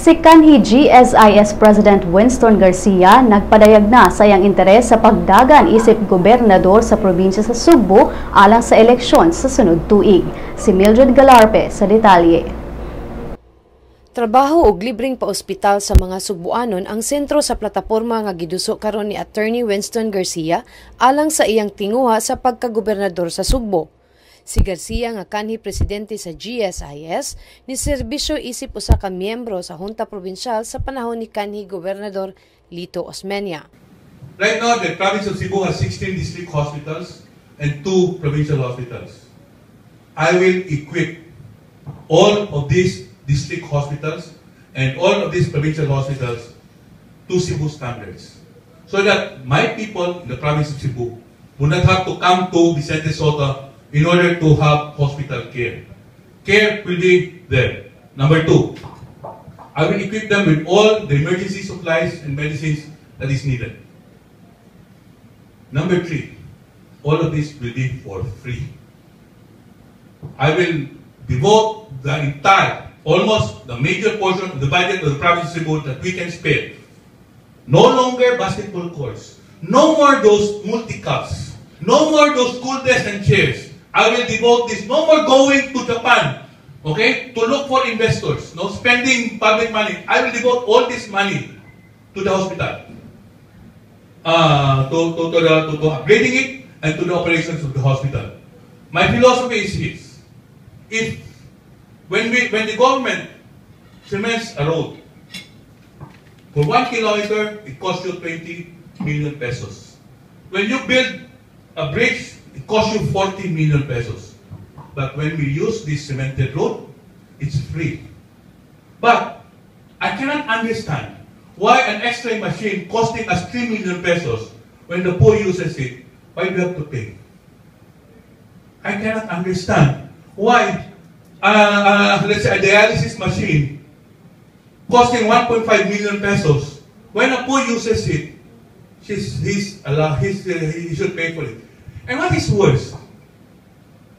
Si kanhi GSIS President Winston Garcia nagpadayag na sa iyang interes sa pagdagan isip gobernador sa probinsya sa Sugbo alang sa eleksyon sa sunod tuig. Si Mildred Galarpe sa detalye. Trabaho og libreng paospital sa mga Sugbuanon ang sentro sa plataporma nga giduso karon ni Attorney Winston Garcia alang sa iyang tinguha sa pagkagobernador sa Sugbo. Si Garcia, nga kanhi presidente sa GSIS, ni serbisyo isip usa ka miyembro sa Junta Provincial sa panahon ni kanhi Gobernador Lito Osmeña. Right now, the province of Cebu has 16 district hospitals and 2 provincial hospitals. I will equip all of these district hospitals and all of these provincial hospitals to Cebu standards, so that my people in the province of Cebu will not have to come to Vicente Sotto in order to have hospital care. Care will be there. Number two, I will equip them with all the emergency supplies and medicines that is needed. Number three, all of this will be for free. I will devote the entire, almost the major portion of the budget of the province of Cebu that we can spare. No longer basketball courts. No more those multicups. No more those school desks and chairs. I will devote this. No more going to Japan, okay, to look for investors, no spending public money. I will devote all this money to the hospital, to upgrading it and to the operations of the hospital. My philosophy is this. If, when, we, when the government cements a road, for 1 kilometer, it costs you 20 million pesos. When you build a bridge, it costs you 40 million pesos. But when we use this cemented road, it's free. But I cannot understand why an X-ray machine costing us 3 million pesos, when the poor uses it, why do we have to pay? I cannot understand why, let's say, a dialysis machine costing 1.5 million pesos, when a poor uses it, she's, he's, he's, he should pay for it. And what is worse,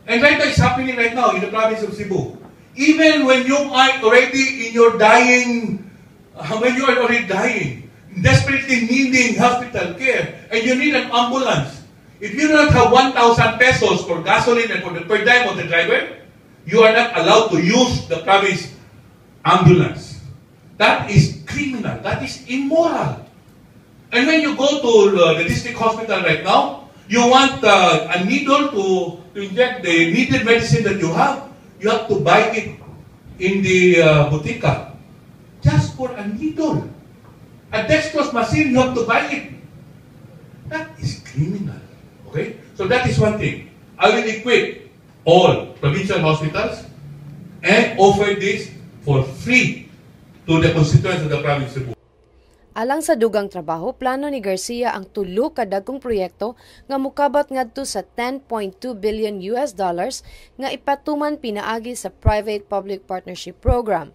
and right now it's happening right now in the province of Cebu, even when you are already in your dying, when you are already dying, desperately needing hospital care, and you need an ambulance, if you do not have 1,000 pesos for gasoline and for the per diem of the driver, you are not allowed to use the province ambulance. That is criminal. That is immoral. And when you go to the district hospital right now, you want a needle to inject the needed medicine that you have to buy it in the botika. Just for a needle. A dextrose machine, you have to buy it. That is criminal. Okay? So that is one thing. I will equip all provincial hospitals and offer this for free to the constituents of the province of Cebu. Alang sa dugang trabaho, plano ni Garcia ang tulo ka dagkong proyekto nga mukabat ngadto sa 10.2 billion US dollars nga ipatuman pinaagi sa Private-Public Partnership Program.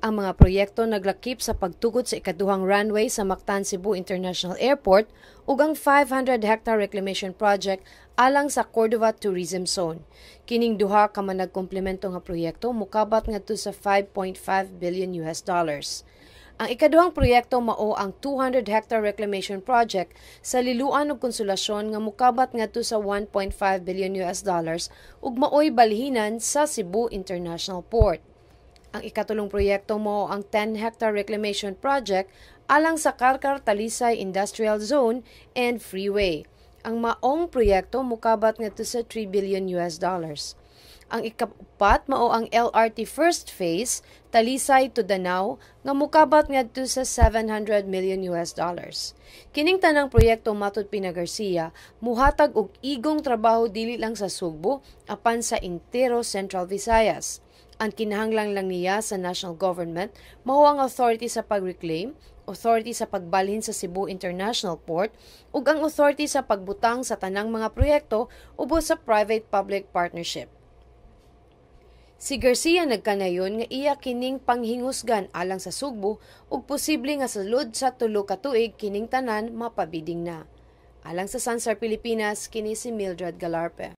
Ang mga proyekto naglakip sa pagtugot sa ikaduhang runway sa Mactan Cebu International Airport ug ang 500 hectare reclamation project alang sa Cordova Tourism Zone. Kining duha ka managkomplemento nga proyekto mukabat ngadto sa 5.5 billion US dollars. Ang ikaduhang proyekto mao ang 200 hectare reclamation project sa Liloan ug Konsolasyon nga mukabat ngadto sa 1.5 billion US dollars ug maoy balhinan sa Cebu International Port. Ang ikatulong proyekto mao ang 10 hectare reclamation project alang sa Carcar Talisay Industrial Zone and Freeway. Ang maong proyekto mukabat ngadto sa 3 billion US dollars. Ang ikapat mao ang LRT first phase Talisay to Danao nga mukabat ngadto sa 700 million US dollars. Kining tanang proyekto, matud ni Garcia, muhatag og igong trabaho dili lang sa Sugbo apan sa entero Central Visayas. Ang kinahanglan lang niya sa national government mao ang authority sa pag-reclaim, authority sa pagbalhin sa Cebu International Port ug ang authority sa pagbutang sa tanang mga proyekto ubos sa private-public partnership. Si Garcia nagkanayon nga iya kining panghingusgan alang sa Sugbo ug posible nga sa sulod sa 3 ka tuig kining tanan mapabiding na. Alang sa Sansar Pilipinas, kini si Mildred Galarpe.